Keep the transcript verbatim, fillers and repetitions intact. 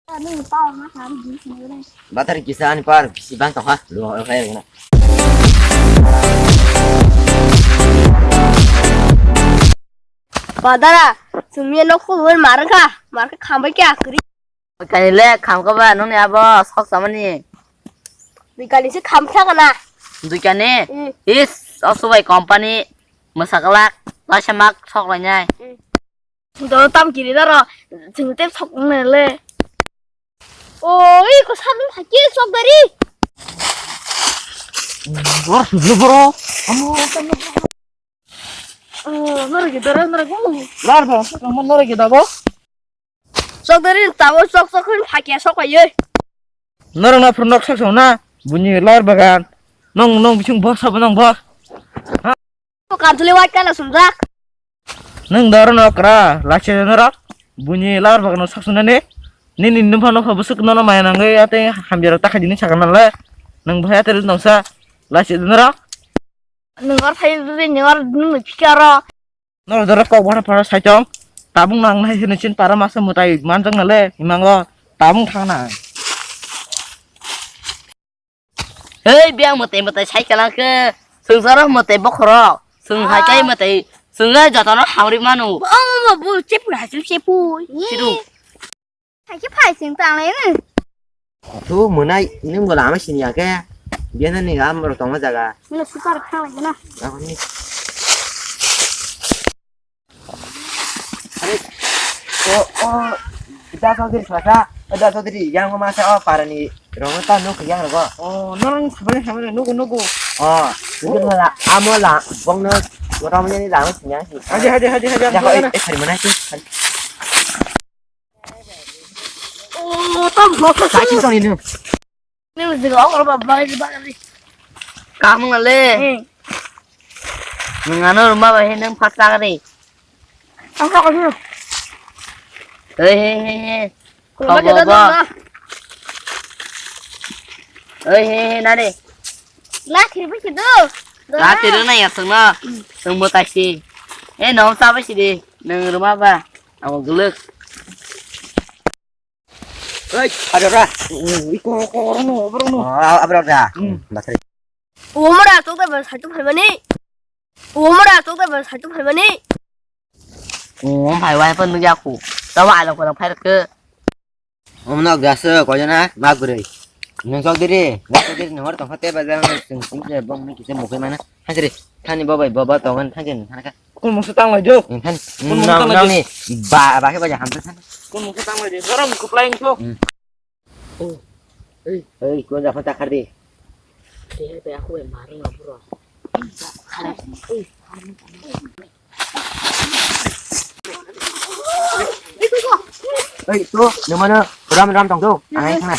Ani pa ma ha di sini. Bathari kisa ani par bisi bang tongkha. Lo hai na. Badara, sumia no khubur markha, markha khambai kya kri. Kani le khamkha ba nungni abo sok samani. Dikani se khamkha kana. Dikani? Mm. Is, osubai company, masaklak, laisa mak sok lainai. Mm. Doro tam kiri doro, chwng tei sok nai le. Oi, ko sanu hake sok dari. Bor sujlo boro. Amo tam. Oh, nore gidara, nore go. Lar ba, sok mo nore gidabo. Sok dari tabo sok sok hin hake sok ayo. Nore na phur nok sok sok na. Buni lar bagan. Nong nong bising bor sabo nong bor. Ko kantuli white kana sumjak. Nung daro no kra, lachi no rak. Buni lar bagano sak sunani. Nini nung phano pha busuk no maya nangwi ate hamjaro takha dini sakana le. Nung bhai ate nung sa lachi no rak. Nung or phai bini nung or nung phikaro. No daro kok bhara phara saitong. Tabung nang nai sini chin para masa mutai manjang na le himango tabung thang nang. Hei, biang mwtai mwtai sai kalang khe, swngcharo mwtai bokhorok, swng hai kai mwtai, swngno jotono hamri manu. Bo, bo, bo, chepui hai chwng chepui. Sidu. Hai khe phai chwng tang lai nw. Tu mwnai, nung bo lama sini ya khe, biana ni gam ro tongma jaga. Nw super khang lai na. Ako ni. Are, o, o, Da Chaudhary sasa, Da Chaudhary, yang ma sa o parani, rong ta nuk yang rogo. O, norong sabani sabani nugu nugu. O, nugu la, amo la, bong no, motamani la, mo sinya. Haji, haji, haji, haji, Ya, haji, eh, eh, hari mana sih? O, tam blok. Sa chi tong ini. Nung jiga ong ro ba bai ba ri. Kamu ngale. Hmm. Nung ano rumah bai nung phasa kari. Ang ka ko. Hei hei hei hei. Kurma Kau kita bawa. Dulu. Hei hei hei nade. Lah kiri pun situ. Lah tiru na ya sengna. Seng mo taksi. Eh nom sa ba sidi. Nung rumah ba. Aku gelek. Oi, ada ora. Iko ko ora no, ora no. Oh, abra da. Hmm. Basri. Umur atuk da basri tu phalmani. Umur atuk da basri tu phalmani. Oh, phai wai pon nugya ku. Tawa alo ko phai ke. Om nok das ko jana ma gurei. Nung sok diri, sok diri nung hor tong hote ba jang sing sing je bong ni kise mukhe mana. Thangkiri, thani bo bai bo bo tongan thangkiri thanaka. Kun mungsa tang lai jo. Thani. Kun mungsa tang lai jo. Nang ni ba ba khe ba jaham thani. Kun mungsa tang lai jo. Garam kuplai so. Oh. Ei, ei, kun ja phata khardi. Te te aku bai marung abro. Ei, tu, nang mana ram ram tong tu. Anai khana.